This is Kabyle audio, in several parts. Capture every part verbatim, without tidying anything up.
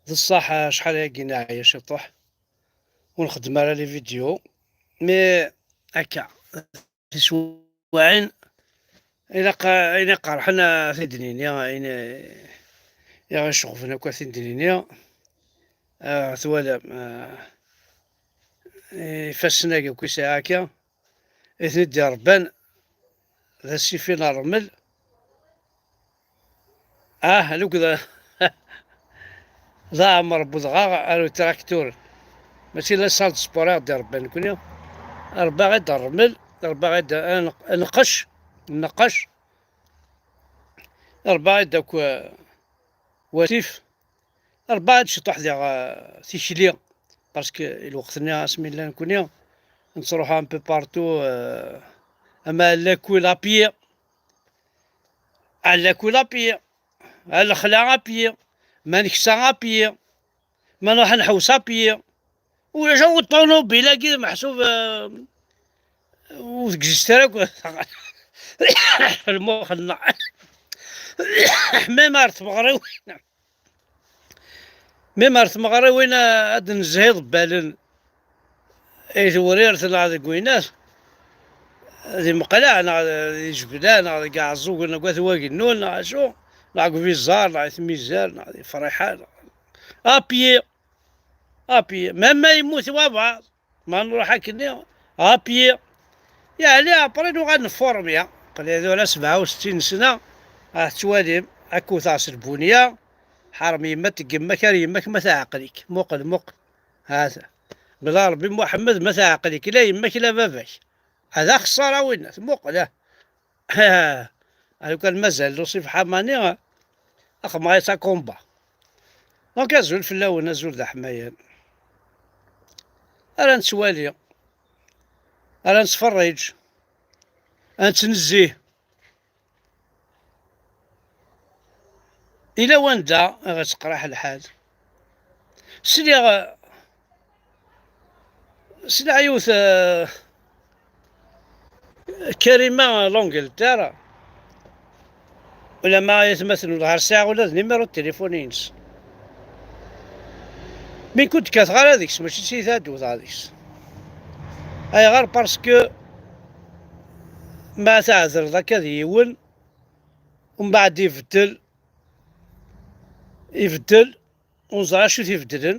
D ṣṣeḥ, acḥal ayagi neɛya ciṭuḥ, ur nxeddem ara les vidéos, mais akka, tiswaɛin, ilaq, ayen iqerḥen ad t-id-nini, ayen i ɣ-iceɣben akk ad t-id-nini. Ah, twalam, ah, ifassen-agi akk yesɛa akka, i ten-id-iṛebban d asifin n ṛṛmel. Ah, lugd d aɛmer n wedɣaɣ ar utraktur. Mačči la salle de sport i ɣ-d-iṛebban nekni. Ṛebbaɣ-id ṛṛmel, ṛebbaɣ-id nqec, nqec. Ṛebbaɣ-id akk, eh, wasif. Ṛebbaɣ-id ciṭuḥ diɣ, eh, tikli. Parce que lweqt-nni asmi nella nekni, nettruḥu un peu partout, eh, ama à l'école à pied, à l'école à pied, à lexla à pied, ma neksa à pied, ma nruḥ ad nḥewwes à pied. Ulac akk ṭṭunubil-agi meḥsub, eh, ur tegzist ara akk. Lmux-nneɣ. Même ar tmeɣriwin. Même ar tmeɣriwin, eh, ad nezhi iḍebbalen. I Tewrirt neɣ deg winat, di Meqleɛ neɣ di Jebla neɣ deg Iɛeẓẓugen akked Wagennun neɣ acu, neɣ deg Ubiẓar neɣ di Tmizar neɣ di Friḥa neɣ à pied, à pied. Même ma yemmut wabaɛḍ, ma nruḥ akkenni, à pied. Yeɛni, après nuɣal nfurmi. Aql-i ad ula sebɛa u settin sna, ah, tettwalim, ad k-wteɣ s lbunya, ḥerm yemma-tg, yemma-k ar yemma-k ma teɛqel-ik. Muqel, muqel. Hata. Bla Ṛebbi Muḥemmed ma teɛqel-ik, la yemma-k la baba-k. Ad axeṣṣar a winna, tmuqel, ah. Ah, lukan mazal Luṣif Ḥamani, axemɣay s akumba. Donc azul fell-awen, azul d aḥmayan. Ara nettwali, ara nettferriǧ, ara nettnezzih. Ila wanda ara teqraḥ lḥal. Sliɣ, sliɣ yiwet, eh, Karima l'Angleterre, ulama ay atmaten wellah ar sɛiɣ ula d numéro de téléphone-ines. Mi ken-d-kkateɣ ara deg-s, mačči d tiyita ad d-wteɣ deg-s. Ayɣer? Parce que ma tɛedleḍ akka d yiwen, umbeɛd ibeddel, ibeddel, ur neẓri acu t-ibeddlen.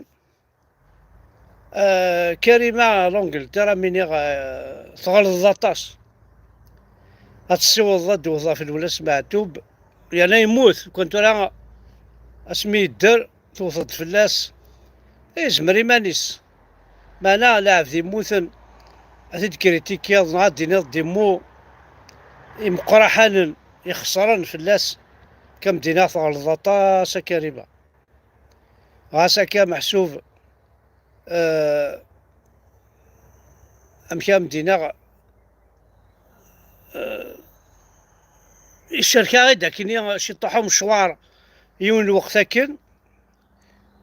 Eh, Karima l'Angleterre, am iniɣ, eh, tɣelḍeḍ aṭas. Ad tessiwḍeḍ ad d-tewteḍ ɣef Lwennas Meɛtub, yerna yemmut, kan tura asmi yedder, tewteḍ-d fell-as, yezmer iman-is. Meɛna lɛebd yemmuten, ad t-id-kritikiḍ neɣ ad d-tiniḍ d immu imeqqraḥanen ixeṣren fell-as, kam d-iniɣ tɣelḍeḍ aṭas a Karima. Ɣas akka meḥsub, eh, amek ara m-d-iniɣ, eh, icerk-aɣ-id akkenni ciṭuḥ umecwar yiwen lweqt akken,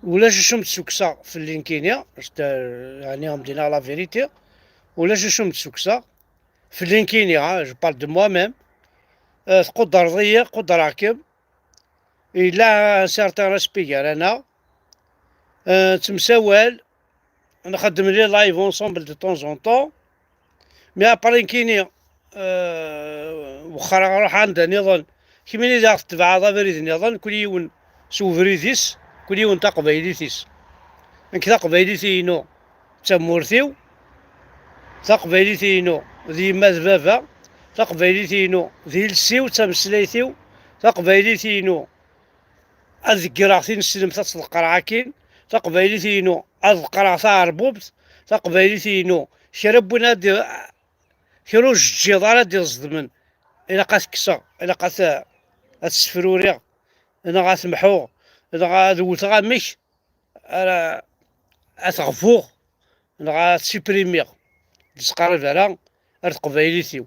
ulac acu m-d-ssukkseɣ fell-i nekkini, yeɛni ad m-d-iniɣ la vérité, ulac acu m-d-ssukkseɣ fell-i nekkini, hein, je parle de moi-même. Eh, tqudreḍ-iyi, qudreɣ-kem, yella un certain respect gar-aneɣ. Euh, nettemsawal, nxeddem les lives ensemble de temps en temps. Mais après nekkini, euh, wexxer ruḥ anda niḍen. Kemmini daɣ tetbeɛeḍ abrid niḍen, kul yiwen s ubrid-is, kul yiwen taqbaylit-is. Nekk taqbaylit-inu d tamurt-iw, taqbaylit-inu d yemma d baba, taqbaylit-inu d iles-iw, d tameslayt-iw, taqbaylit-inu ad ḍeggreɣ tineslemt ad tḍeqqreɣ akkin, taqbaylit-inu ad ḍeqqreɣ taɛerbubt, taqbaylit-inu kra n win ad d-, kra ur ǧǧiɣ ara ad d-iẓedmen, ilaq ad t-kkseɣ, ilaq ad t-, ad t-ssefruriɣ, neɣ ad t-mḥuɣ, neɣ ad wteɣ amek ara ad t-ɣbuɣ neɣ ad t-supprimiɣ. Ur d-ttqerrib ara ar teqbaylit-iw.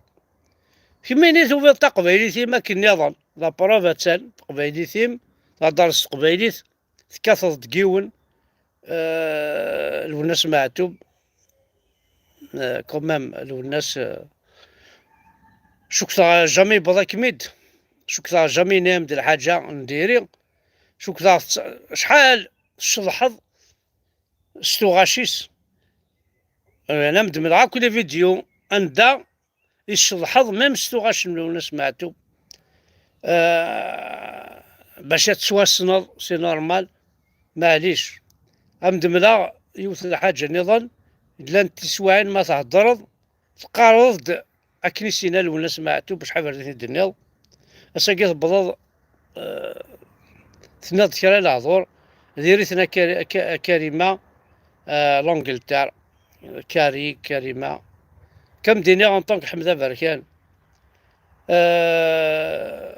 Kemmini tufiḍ taqbaylit-im akken nniḍen. La preuve attan, taqbaylit-im, theddreḍ s teqbaylit, tekkateḍ deg yiwen, euh, Lwennas Meɛtub, euh, quand même, Lwennas, euh, cukkteɣ jamais yewweḍ-akem-id, cukkteɣ jamais yenna-yam-d lḥaǧa n diri, cukkteɣ tett-, acḥal tceḍḥeḍ s tuɣac-is. Ana m-d-mleɣ akk les vidéos anda i tceḍḥeḍ même s tuɣac n Lwennas Meɛtub. Ah, bac ad tettwassneḍ, c'est normal. Maɛlic. Ad m-d-mleɣ yiwet n lḥaǧa nniḍen, llant tiswiɛin ma theddreḍ, teqqareḍ-d akken i s-yenna Lwennas Meɛtub, acḥal berda i t-id-tenniḍ. Ass-agi tewwḍeḍ, eh, tenniḍ-d kra n lehdur, diri-ten a Kari-, a Ka-, a Karima, eh, l'Angleterre. Kari, Karima. Kam d-iniɣ en tant que Ḥmed Aberkan. Eh,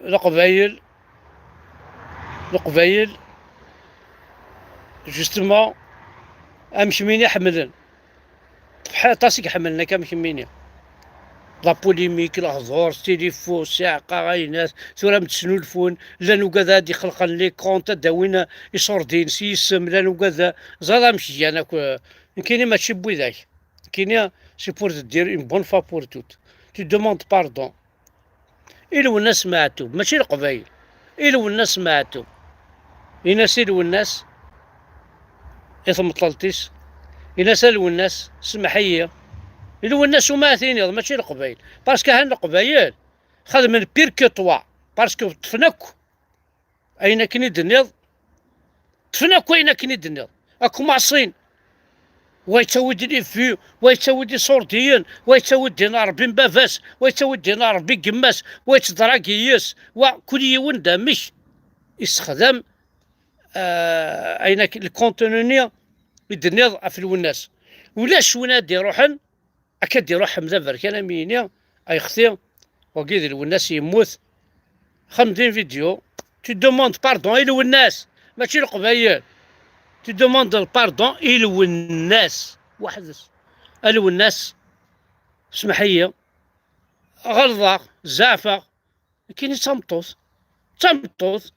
Leqbayel, Leqbayel, justement, am kemmini ḥemmlen. Bḥal aṭas i iḥemmlen akka am kemmini. La polémique, lehdur, tilifu, ssiɛqa, aynas, tura am-d-snulfun, llan ugad ad d-ixelqen les comptes, ad d-awin iṣurdiyen s yisem, llan ugad, ẓriɣ amek gan akk, nekkini mačči n widak. Nekkini, c'est pour te dire une bonne fois pour toutes. Tu demandes pardon. I Lwennas Meɛtub, mačči Leqbayel. I Lwennas Meɛtub. Ini-as i Lwennas, i tmeṭṭalt-is, ini-as: "A Lwennas, semmeḥ-iyi." I Lwennas uma tiniḍ, mačči Leqbayel. Parce que han Leqbayel xedmen pire que toi. Parce que ṭṭfen akk ayen akken i d-tenniḍ, ṭṭfen akk ayen akken i d-tenniḍ. Akk maṣin. Wa yettawi-d les vues, wa yettawi-d iṣurdiyen, wa yettawi-d din Ṛebbi n baba-s, wa yettawi-d din Ṛebbi n yemma-s, wa yettḍrag yes, wa kul yiwen d amek issexdam, ah, ayen ak-, le contenu-nni i d-tenniḍ ɣef Lwennas. Ulac win ad d-iruḥen akka d-iruḥ Ḥmed Aberkan am yini, ay xti, wagi d Lwennas yemmut. Xdem din vidéo, tu demandes pardon i Lwennas, mačči Leqbayel. Tu demandes pardon i Lwennas weḥd-s. A Lwennas, smeḥ-iyi, ɣelḍeɣ, zeɛfeɣ. Nekkini d tameṭṭut. D tameṭṭut,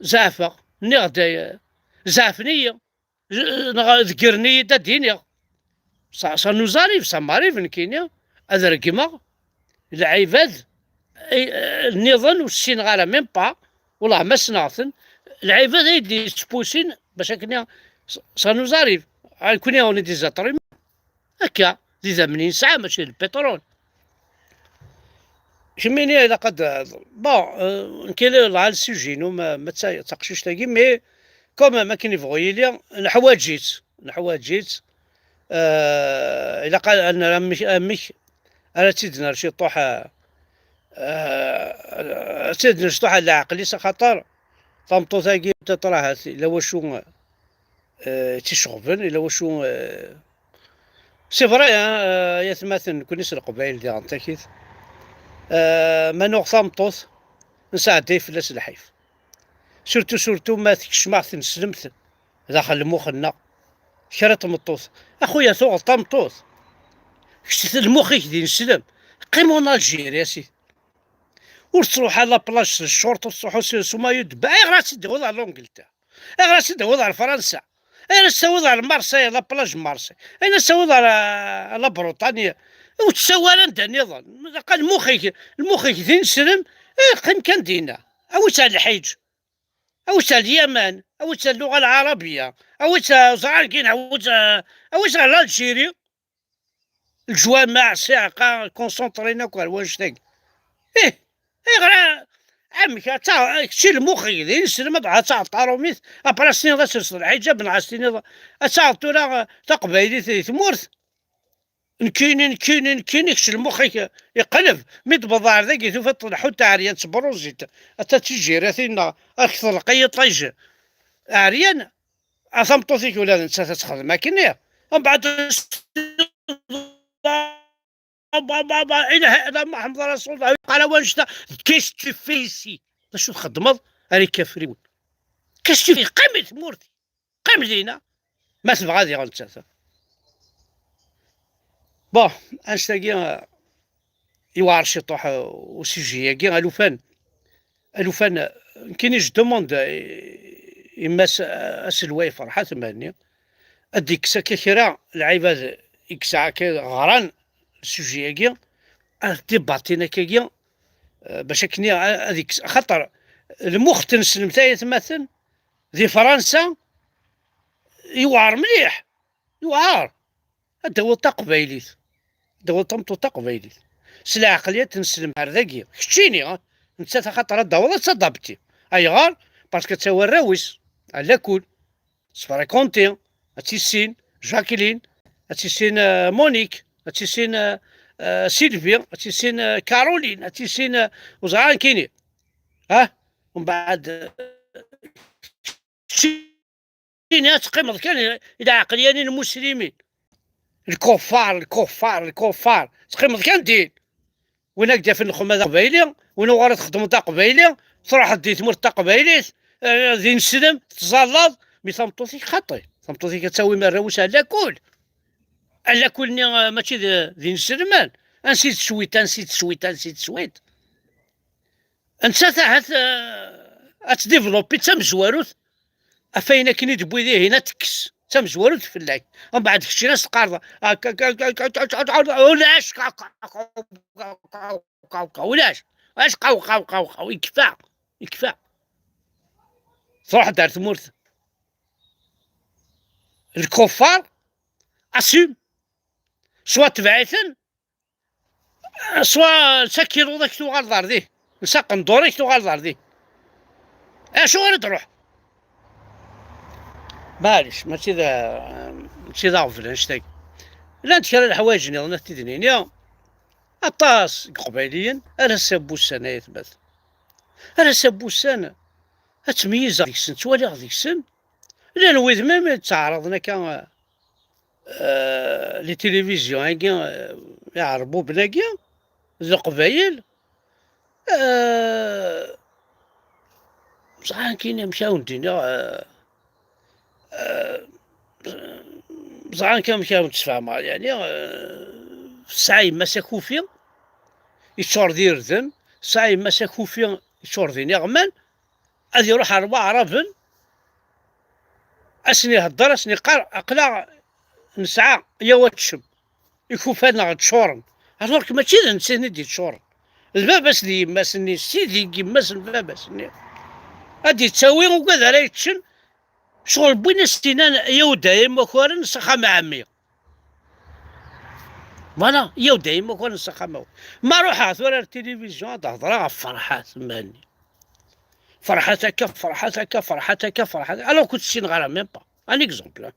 zeɛfeɣ. Nniɣ-d, eh, zeɛfen-iyi. Neɣ degren-iyi-d ad d-iniɣ. Ça, ça nous arrive, ça m'arrive, nekkini, ad regmeɣ lɛibad, eh, nniḍen ur ssineɣ ara, même pas, wellah ma ssneɣ-ten, lɛibad ay d-yettpusin, bac akken, ça, ça nous arrive. Nekkni, on est des êtres humains. Akka, d idammen i nesɛa, mačči d lpiṭrul. Kemmini ilaq ad, bon, euh, nekkini lɛal sujet-inu, ma, ma d ta-, d taqcict-agi, mais comme, ma akken yebɣu yili, neḥwaǧ-itt, neḥwaǧ-itt. Euh, ilaq ad, ad nara amek, amek ara tt-id-nerr ciṭuḥ, euh, euh, ad tt-id-nerr ciṭuḥ ar leɛqel-is, axaṭer tameṭṭut-agi, peut-être, ahat, yella wacu, euh, tt-iceɣben, yella wacu, euh, c'est vrai, hein, euh, ay atmaten, nekkni s Leqbayel diɣen takit. Euh, ma nuɣ tameṭṭut, nesɛedday fell-as lḥif. Surtout, surtout ma tkecmeɣ tneslemt daxel lmux-nneɣ. Kra n tmeṭṭut. A xuya, tuɣeḍ tameṭṭut. Kečč lmux-ik d ineslem. Qqim en Algérie, a sidi. Ur tettruḥ ara la plage s cchort, ur tettruḥ s, s umayu de bain. Ayɣer ad tt-id-tawiḍ ɣer l'Angleterre? Ayɣer ad tt-id-tawiḍ ɣer Fransa? Ayɣer ad tt-tawiḍ ɣer Marseille, la plage n Marseille? Ayɣer ad tt-tawiḍ ɣer, euh, la Bretagne? Ur tt-ttawi ara anda nniḍen. Lmux-ik, lmux-ik d ineslem, eh, qqim kan dinna. Awi-tt ar Lḥiǧ. Awi-tt ar Lyaman. Awi-tt ar Lluɣa Lɛarabiya. Awi-tt ar Zargin. Awi-tt ar, awi-tt ar l'Algérie. Leǧwameɛ, ssiɛqa, concentré-n akk ar wannect-agi. Ih, ayɣer a-, amek, ad ta-, kečč lmux-ik d ineslem, ad, ad taɣeḍ taṛumit, après ad s-tiniḍ ad telseḍ lḥiǧab, neɣ ad s-tiniḍ ad taɣeḍ tura, eh, taqbaylit di tmurt? Nekkini, nekkini, nekkini, kečč lmux-ik iqleb. Mi d-tewweḍ ar dagi, tufiḍ tleḥḥu-d ɛeryan, tebruzit, ad ta-, d tijirat-in, neɣ ad k-teḍleq i yiṭij ɛeryan. A tameṭṭut-ik ula d nettat ad texdem akken-nni. Mbeɛd, ba, ba, ba, ilaha illa Muḥemmed Rasul Llah, qal wannect-a, qu'est-ce que tu fais ici? D acu txeddmeḍ ara ikafriwen? Qu'est-ce que tu fais? Qqim i tmurt-ik. Qqim dinna. Ma tebɣa ad iɣ nettat. Bon, annect-agi, eh, yewɛer ciṭuḥ, eh, usiji-agi, alufan. Alufan, eh, nekkini je demande, eh, i Mass, eh, aselway Ferḥat Mhenni, ad d-ikkes akka kra, lɛibad i yesɛa akka ɣran sujet-agi, ad débattin akkagi, eh, bac akken i-, ad ikkes, axaṭer lmux n tneslemt ay atmaten di Fransa, Yewɛer mliḥ. Yewɛer. Ad d-tawiḍ taqbaylit. Ad d-tawiḍ tameṭṭut taqbaylit. S lɛeqliyat n sselmar dagi. Keččini, ha? Nettat axaṭer ad d-tawiḍ ad tadapti. Ayɣer? Parce que ad tawi arraw-is. Ɛla kul. Sfrakonti, ad tissin, Jacqueline, ad tissin, euh, Monique, ad tissin, euh, euh, Sylvie, ad tissin, euh, Caroline, ad tissin, euh, ur ẓriɣ ara nekkini. Ah, mbeɛd, euh, keččini ad teqqimeḍ kan i, i lɛeqliyanin muslimin. Lkuffar, lkuffar, lkuffar. Teqqimeḍ kan din. Win ad k-d-yafen lxedma d aqbayli, win uɣur ad txedmeḍ d aqbayli, truḥeḍ di tmurt taqbaylit, eh, d ineslem, tettẓallaḍ, mi tameṭṭut-ik xaṭi. Tameṭṭut-ik ad tawi arraw-is ar lakul. Ar lakul-nni, eh, mačči d, d ineslmen. Ansi d teswit, ansi d teswit, ansi d teswit. Nettat ahat, eh, ad tdivlupi d tamezwarut, ɣef ayen akken i d-tewwi dihin ad tekkes. D tamezwarut fell-ak. Mbeɛd keččini ad s-teqqareḍ, akka, akka, akka, akka, akka, akka, ulac, qa, qa, qa, qa, qa, ulac. Ulac, qaw, qaw, qaw, qaw, ikfa, ikfa. Truḥ-d ar tmurt. Lkuffar, assume. Soit tbeɛ-iten, soit d takiluḍ-ik tuɣaleḍ ar din, d taqendur-ik tuɣaleḍ ar din. Acu ara d-ruḥ? Maɛlic, mačči d, mačči d aɣbel annect-agi. Llant kra n leḥwayeǧ nniḍen ad t-id-nini. Aṭas n Iqbayliyen ar ass-a n wussan, ay atmaten. Ar ass-a n wussan, ad ttmeyyizeɣ deg-sen, ttwaliɣ deg-sen. Llan wid même ttaɛraḍen akka, euh, les télévisions-agi, euh, iɛerbuben-agi, d Leqbayel, euh, ẓran kan amek ad wen-d-iniɣ, euh, euh, ẓran kan amek ad wen-d-sfehmeɣ, yeɛni, euh, tesɛa yemma-s akufi, yeččur d irden, tesɛa yemma-s akufi, yeččur d iniɣman, ad iruḥ ɣer Waɛraben, ad sen-ihedder, ad sen-iqqar, aql-aɣ nesɛa, yaw ad teččem, ikufan-nneɣ ččuren. Alors que mačči d netta i d-iččuren. D baba-s d yemma-s-nni, sidi n yemma-s n baba-s-nni. Ad d-ittawi ugad ara yeččen, ccɣel wwin as-tinan, yaw dayem akaren s axxam ɛemmi. Voilà, yaw dayem akaren s axxam awen. Ma ruḥeɣ tura ar tilivizyu ad hedreɣ ɣef Ferḥat Mhenni. Ferḥat akka, Ferḥat akka, Ferḥat akka, Ferḥat. Alors que ur tt-ssineɣ ara même pas. Un exemple, hein.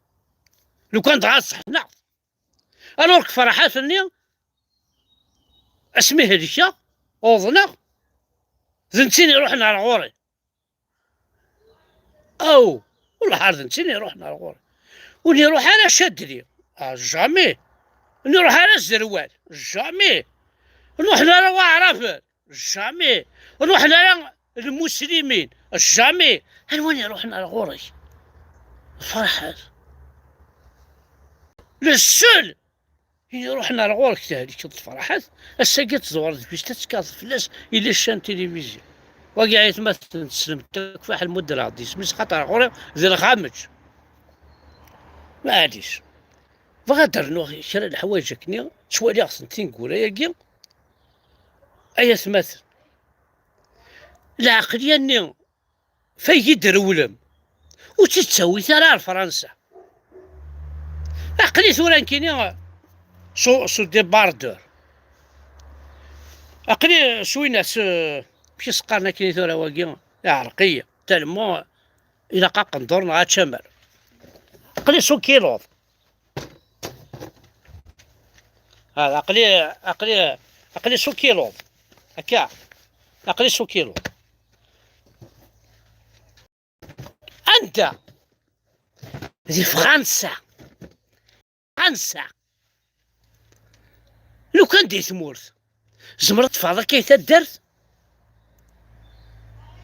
Lukan dɣa ṣeḥneɣ. Alors que Ferḥat-nni, asmi helkeɣ, uḍneɣ, d nettin iruḥen ar ɣur-i. Aw, wellah ar d nettin iruḥen ar ɣur-i. Ur iruḥ ara Cadli. Ah, jamais. Ur iruḥ ara Zerwal. Jamais. Ur ruḥen ara Waɛraben. Jamais. Ur ruḥen ara Lmuslimin. Jamais. Anwa i iruḥen ar ɣur-k? Ferḥat. Le seul i iruḥen ar ɣur-k, tehlikeḍ Ferḥat. Ass-agi ad tẓewreḍ deg wis ad tekkateḍ fell-as, yella ccan tilivizyu. Wagi ay atmaten tessnem-t akk, fiḥel ma ddreɣ-d isem-is, xaṭer ɣur-i d lxameǧ. Maɛlic. Bɣiɣ ad d-rnuɣ kra n leḥwayeǧ akkenni, ttwaliɣ-tent tineggura-agi, ay atmaten. Lɛeqliya-nni fay i d-rewlem, ur tt-id-ttawit ara ar Fransa. Aql-i tura nekkini sous, sous débardeur. Aql-i s winna, s, amek i s-qqaren akkenni tura wagi, iɛreq-iyi, tellement ilaq aqendur neɣ ačamar. Aql-i s ukiluḍ. Hada, aql-i, aql-i, aql-i s ukiluḍ. Akka. Aql-i s ukiluḍ. Anda? Di Fransa. Fransa. Lukan di tmurt. Tzemreḍ teffɣeḍ akka i taddart?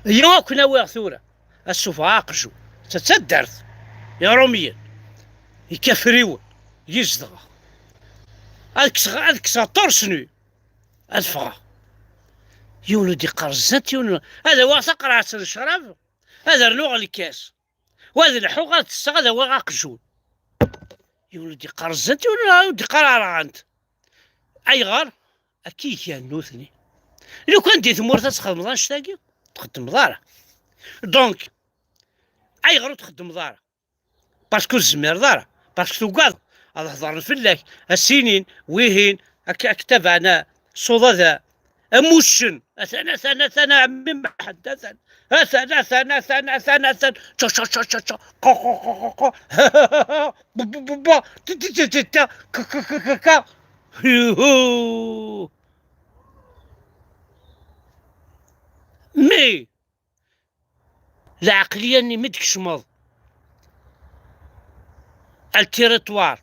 Iyya ad ken-awiɣ tura. Ad ssufɣeɣ aqjun. Ta d taddart. Iṛumyen. Ikafriwen. Yizdeɣ. Ad kkseɣ, ad kkseɣ torse nu. Ad ffɣeɣ. Yiwen ur d-iqqar zzant, yiwen ur, ad awiɣ taqerɛet n ccrab, ad rnuɣ lkas. Wa ad lḥuɣ, ad ttesseɣ, ad awiɣ aqjun. Yiwen ur d-iqqar zzant, yiwen ur d-iqqar rɣant. Ayɣer? Akka i gan nutni. Lukan di tmurt ad txedmeḍ annect-agi, ur txeddmeḍ ara. Donc, ayɣer ur txeddmeḍ ara? Parce que ur tezmireḍ ara, parce que tugadeḍ ad hedren fell-ak, ad s-inin wihin, ak-, ad k-tabaɛen ṣṣuḍa d amuccen. Atan, atan, atan a ɛemmi Mḥend, atan. Atan, atan, atan, atan, atan. Ča, ča, ča, ča, ča. Qu, qu, qu, qu, qu. Bu, bu, bu, bu. Ti, ti, ti, ti, ta. Ka, ka, ka, ka, ka. Yuhu. Mais lɛeqliya-nni mi d-tkecmeḍ al territoire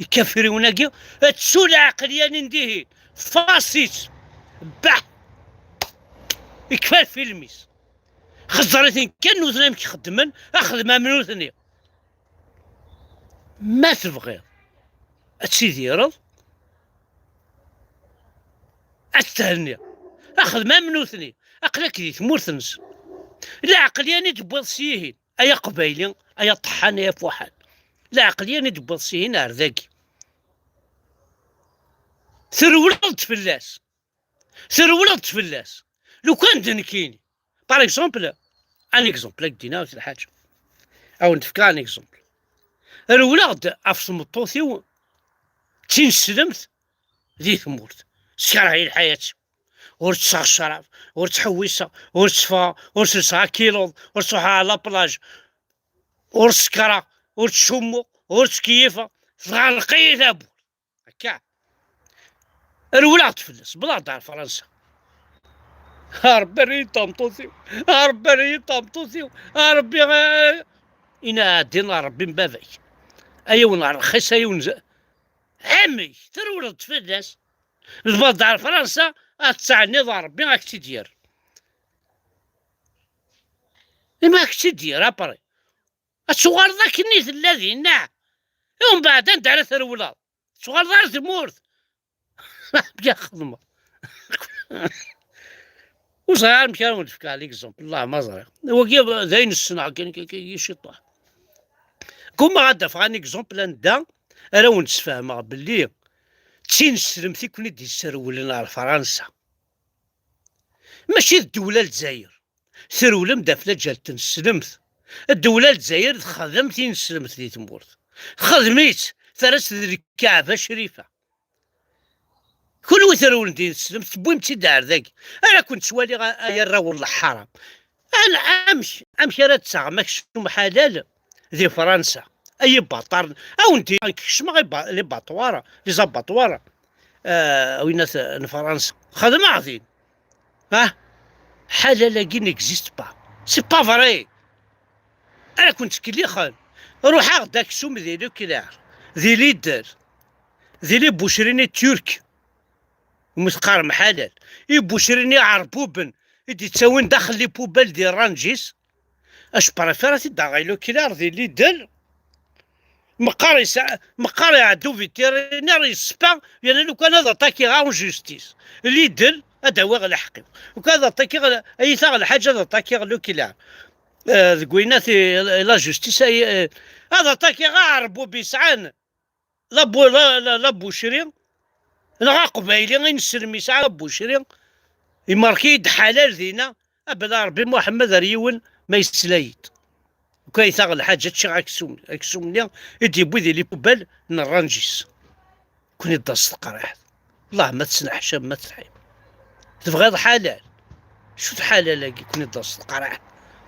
ikafriwen-agi, ttu lɛeqliya-nni n dihin, fasit, bah, ikfa lfilm-is. Xeẓẓer-iten kan nutni amek xeddmen, axdem am nutni. Ma tebɣiḍ ad tidireḍ, ad thenniḍ. Axdem am nutni. Aql-ak di tmurt-nsen. Lɛeqliya-nni d-tewwiḍ s yihin. Ay aqbayli, ay aṭeḥḥan, ay afuḥan. Lɛeqliya-nni d-tewwiḍ s yihin ar dagi. Trewleḍ-d fell-as. Trewleḍ-d fell-as. Lukan d nekkini. Par exemple, un exemple, ad k-d-iniɣ lḥaǧa. Ad wen-d-fkeɣ un exemple. Rewleɣ-d ɣef tmeṭṭut-iw d tineslemt di tmurt. Teskerheɣ-iyi lḥayat. Ur ttesseɣ ccrab, ur ttḥewwiseɣ, ur tteffɣeɣ, ur selseɣ akiluḍ, ur ttruḥeɣ ɣer la plage, ur sekreɣ, ur ttcummuɣ, ur ttkeyyifeɣ, tɣelleq-iyi tawwurt. Akka. Rewleɣ-d fell-as, wwḍeɣ-d ar Fransa. A Ṛebbi, err-iyi-d tameṭṭut-iw. A Ṛebbi, err-iyi-d tameṭṭut-iw. A Ṛebbi, eh, ina ddin a Ṛebbi n baba-k. A yiwen rxis, a yiwen z-, amek trewleḍ-d fell-as? Tewwḍeḍ-d ar Fransa, ad tettɛenniḍ a Ṛebbi, ad k-tt-id-yerr. Imi ad k-tt-id-yerr, après. Ad tuɣaleḍ akken i tella dinna. I umbeɛd anda ara trewleḍ? Ad tuɣaleḍ ar tmurt. Amek ara xedmeḍ? Ur ẓriɣ ara amek ara wen-d-fkeɣ l'exemple, Allah ma ẓriɣ. Wagi d ayen ssneɣ kan, kan, kan, i ciṭuḥ. Gummaɣ ad d-afeɣ un exemple anda ara wen-d-sfehmeɣ belli d tineslemt i ken-id-yesrewlen ar Fransa. Mačči d ddewla Lezzayer. Trewlem-d ɣef lǧal n tneslemt. Ddewla Lezzayer texdem tineslemt di tmurt. Texdem-itt, terra-tt d lkaɛba crifa. Kunwi trewlem di tneslemt, tewwim-tt-id ar dagi. Ara ken-ttwaliɣ a, ay arraw n leḥram. An-, amek, amek ara d-taɣem aksum ḥalal di Fransa? Ay ibaṭaren, a wen-d-, kecmeɣ iba-, les abattoirs, les abattoirs, euh, winat n Fransa. Xedmeɣ din. Ah, ḥalal-agi n'existe pas. C'est pas vrai. Ara ken-ttkellixen. Ruḥeɣ-d aksum di Leclerc, di Lidl, di les boucheries-nni turques. Umi teqqarem ḥalal. Ibbucrin iɛerbuben i d-ittawin daxel les poubelles di Rungis. Acu préfère ad t-id-aɣeɣ i Leclerc di Lidl. Meqqar yesɛa, meqqar iɛedda uvétérinaire yespa, yerna lukan ad attakiɣ en justice. Lidl, ad awiɣ lḥeqq-iw. Lukan ad attakiɣ, ad yi-taɣ lḥaǧa ad attakiɣ Leclerc. Eh, deg winat i, i la justice, ay, eh, ad attakiɣ aɛerbub yesɛan la bu-, la, la, la boucherie, neɣ aqbayli ineslem yesɛa la boucherie, imerki-yi-d ḥalal dinna, abla Ṛebbi Muḥemmed ar yiwen ma yesla-yi-d. Ukan ay taɣ lḥaǧa ččiɣ aksum, aksum-nni i d-yewwi di les poubelles n Rungis. Ken-id-d-as teqriḥt. Allah ma tettneḥcam ma tettḥim. Tebɣiḍ ḥalal? Acu d ḥalal-agi ken-id-as teqriḥt?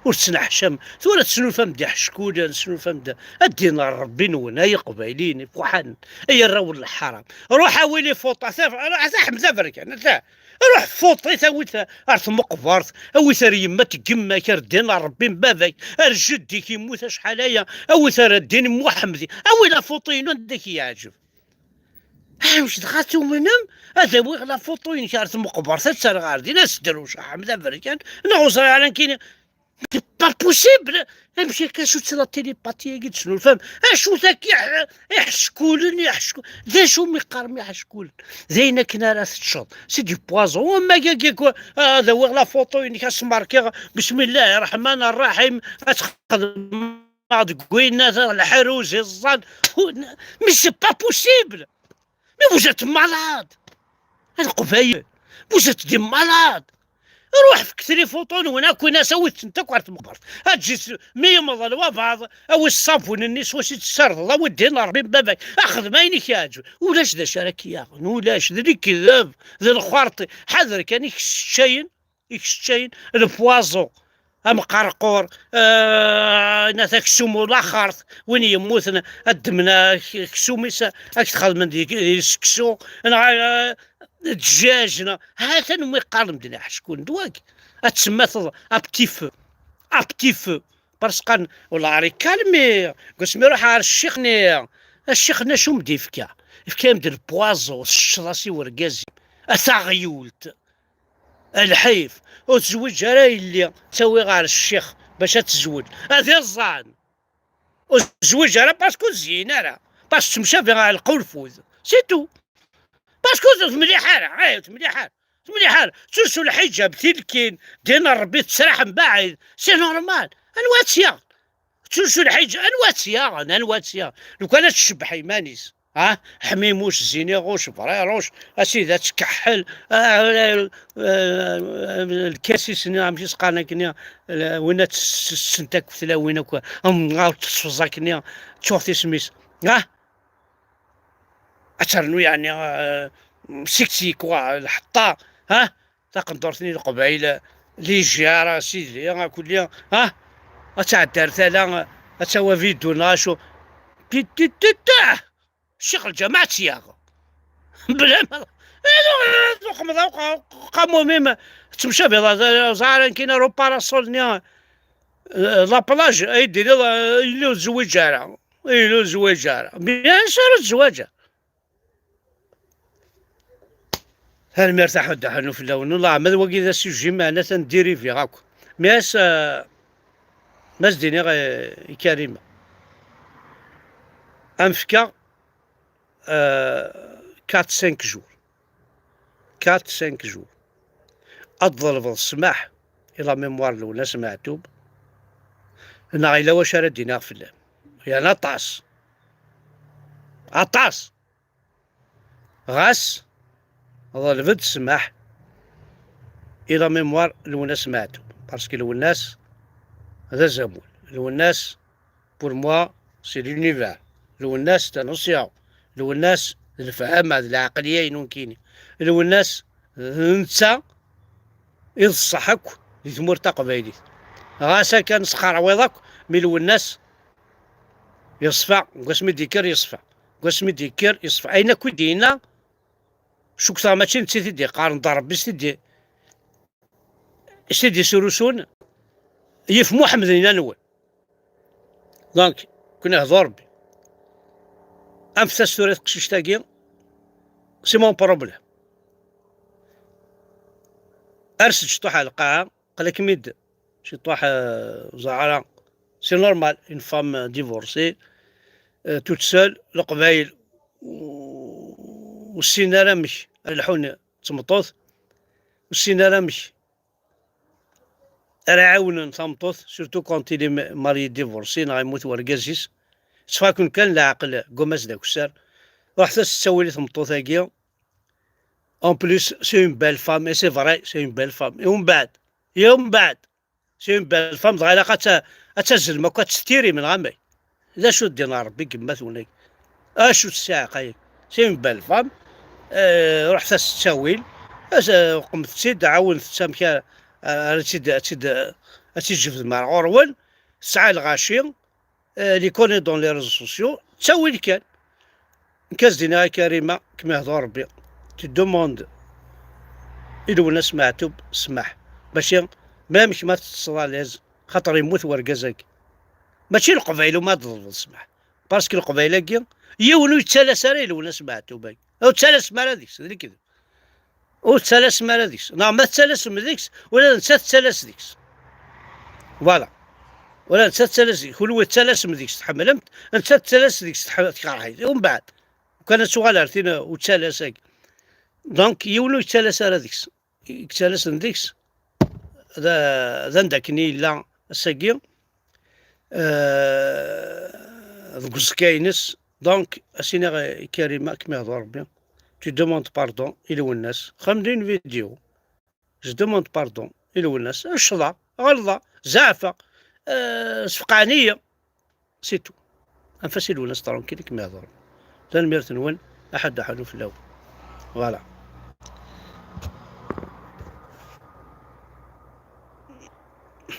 Ur tettneḥcam. Tura tesnulfam-d iḥeckulen, tesnulfam-d ad d-inin Ṛebbi-nwen, ay Iqbayliyen ifuḥanen, ay arraw n leḥram. Ruḥ awi les photos, ata, ata Ḥmed Aberkan, ata. Ruḥ photo-it, awi-t ar tmeqbert, awi-t ar yemma-k, yemma-k, ar ddin n Ṛebbi n baba-k, ar jeddi-k yemmut acḥal aya, awi-t ar ddin n Muḥemmed, awi la photo-inu anda k-yeɛǧeb. Amek dɣa tumnem ad awiɣ la photo-inek ar tmeqbert, ad tt-rreɣ ar din, ad s-d-rewceɣ Ḥmed Aberkan, neɣ ur ẓriɣ ara nekkini. C'est pas possible! Amek akka, acu-tt la télépathie-agi d-tesnulfam? Acu-t akka iḥ-, iḥeckulen, iḥecku-, d acu mi qqarem iḥeckulen? D ayen akken ara teččeḍ. C'est du poison. Wamma akka, akka, ad awiɣ la photo-inek, ad s-markiɣ, bismillah ṛṛeḥman ṛṛaḥim, ad txedmeḍ deg winna, leḥruz, iẓẓan. Mais c'est pas possible! Mais vous êtes malades! A Leqbayel, vous êtes des malades! Ruḥ fket les photos-nwen akk, in-as awit-tent akk ar tmeqbert. Aǧǧ-it mi yemḍel wabeɛḍ, awi ṣṣabun-nni s wacu i tessardeḍ, awi ddin n Ṛebbi n baba-k, axdem ayen i k-iɛeǧben. Ulac d acu ara k-yaɣen, ulac, d lekdeb, d lxerṭi. Ḥader kan ikeččayen, ikeččayen, le poison, amqerqur, eh, nat aksum ulaxert, win yemmuten ad ddmen ak-, aksum-is, ad k-t-xedmen di, di seksu, neɣ, eh, ddjaj, neɣ, ha-t-an umi qqaren medden iḥeckulen d wagi. Ad temmateḍ à petit feu, à petit feu. Parce que qqaren, والله راني calmé, deg wasmi ruḥeɣ ɣer ccix-nni, ccix-nni acu m-d-yefka? Yefka-yam-d le poison, tecceḍ-as i wergaz-im. A taɣyult. A lḥif, ur tezwiǧ ara yelli, ttawi ɣer ccix bac ad tezweǧ. Ad iẓẓan. Ur tezwiǧ ara parce que ur tezyin ara. Parce que temcabi ɣer lqulfud. C'est tout. Parce que ur temliḥ ara. Eh, ur temliḥ ara. Ur temliḥ ara. Ttlusu lḥiǧab tilkin. Din Ṛebbi tettraḥ mbaɛid. C'est normal. Anwa ad tt-yaɣ? Ttlusu lḥiǧ-, anwa ad tt-yaɣen, anwa ad tt-yaɣen? Lukan ad tcebbeḥ iman-is, ha? Ḥmimuc, ziniɣuc, briruc, a sidi ad tkeḥḥel, ah, ah, ah, lkas-is-nni, amek i s-qqaren akkenni, l-, win ad tessent akk tlawin akk, am, ad tesfeẓ akkenni, ttuɣ tisem-is, ha? Ad ternu, yeɛni, ah, sexy, quoi, lḥeṭṭa, ha? Taqendurt-nni n Leqbayel, les G R, a sidi, a kulli, ha? Ad tɛeddi ar tala, ad tawi avidu neɣ acu. Pititita! Ccix lǧameɛ ad tt-yaɣ. Bla ma, eh, tuqmeḍ, qa-, qamumim, tettemcabiḍ, ẓar ankina ru parasol-nni, eh, la plage, ay d-tiniḍ, eh, yelli ur tezwiǧ ara. Yelli ur tezwiǧ ara. Bien sûr ur tezwaǧ ara. Tanemmirt a Ḥud Ḥannu fell-awen. Wellah ma d wagi d asuji, meɛna atan diriviɣ akk. Mi as, eh, ma as-d-iniɣ, eh, i Karima, am fkeɣ, eh, quatre cinq jours. Quatre cinq jours. Ad tḍelbeḍ ssmaḥ i la mémoire n Lwennas Meɛtub, neɣ yella wacu ara d-iniɣ fell-am? Yan aṭas. Aṭas. Ɣas ḍleb-d ssmaḥ i la mémoire n Lwennas Meɛtub, parce que Lwennas d azamul. Lwennas, pour moi, c'est l'univers. Lwennas d taneṣya. Lwennas d lefhama, d lɛeqliya-inu nekkini. Lwennas d netta i d ṣṣeḥ akk di tmurt taqbaylit. Ɣas akka nesxerwiḍ akk, mi Lwennas yeṣfa, deg wasmi d-yekker yeṣfa, deg wasmi d-yekker yeṣfa. Ayen akk i d-yenna, cukkteɣ mačči netta i t-id-yeqqaren, d Ṛebbi i s-t-id-, i s-t-id-yesrusun, yif Muḥemmed yenna-nwen. Donc, kun ihḍu Ṛebbi. Anfet-as tura i teqcict-agi, c'est mon problème. Ers-d ciṭuḥ ar lqaɛa, aql-ikem-id ciṭuḥ, euh, Zahra. C'est normal, une femme divorcée, euh, toute seule, Leqbayel ur, ur ssinen ara amek ara lḥun d tmeṭṭut, ur ssinen ara amek ara ɛawnen tameṭṭut, surtout quand il est ma-, marié divorcé, neɣ yemmut wergaz-is. Ṣfa-ken kan leɛqel, ggumas d akessar. Ruḥet-as ttawil i tmeṭṭut-agi. En plus, c'est une belle femme, et c'est vrai, c'est une belle femme. Et umbeɛd, et umbeɛd, c'est une belle femme, dɣa ilaq ad ta-, ad tazzlem akk, ad tt-tirim, neɣ amek? D acu ddin n Ṛebbi deg yemma-twen-agi? Acu ssiɛqa-agi? C'est une belle femme. Euh, ruḥet-as ttawil. As-, qemt-tt-id, ɛawnet-tt amek ara, ara tt-id, ad tt-id, ad tt-id-jebdem ar ɣur-wen. Tesɛa lɣaci. Euh, les connaît dans les réseaux sociaux. Ttawil kan. Nekk as-d-iniɣ a Karima, kem-ihḍu Ṛebbi. Tu demandes i Lwennas Meɛtub ssmaḥ. Mačči, même kemm ad teṭṭseḍ à l'aise, xaṭer yemmut wergaz-agi. Mačči Leqbayel umi ad tḍelbeḍ ssmaḥ. Parce que Leqbayel-agi, yiwen ur yettalas ara i Lwennas Meɛtub-agi. Ur ttalasem ara deg-s, d lekdeb. Ur tettalasem ara deg-s. Neɣ ma tettalasem deg-s, ula d nettat tettalas deg-s. Voilà. Ula d nettat tettalas deg-s. Kunwi tettalasem deg-s, tḥemmlem-t, nettat tettalas deg-s, tḥ-, tkerh-it. Umbeɛd, kan ad tuɣal ar tin ur tettalas-agi. Donc, yiwen ur yettalas ara deg-s. I yettalasen deg-s, d, d anda akken i yella ass-agi, euh, deg uẓekka-ines. Donc, as-iniɣ i Karima, kem-ihḍu Ṛebbi, tu demandes pardon i Lwennas. Xdem-d une vidéo. Je demande pardon i Lwennas, ccḍeɣ, ɣelḍeɣ, zeɛfeɣ, eh, sfeqɛen-iyi. C'est tout. Anef-as i Lwennas tranquille i kem-ihḍer. Tanemmirt-nwen, aḥad aḥanu fell-awen. Voilà.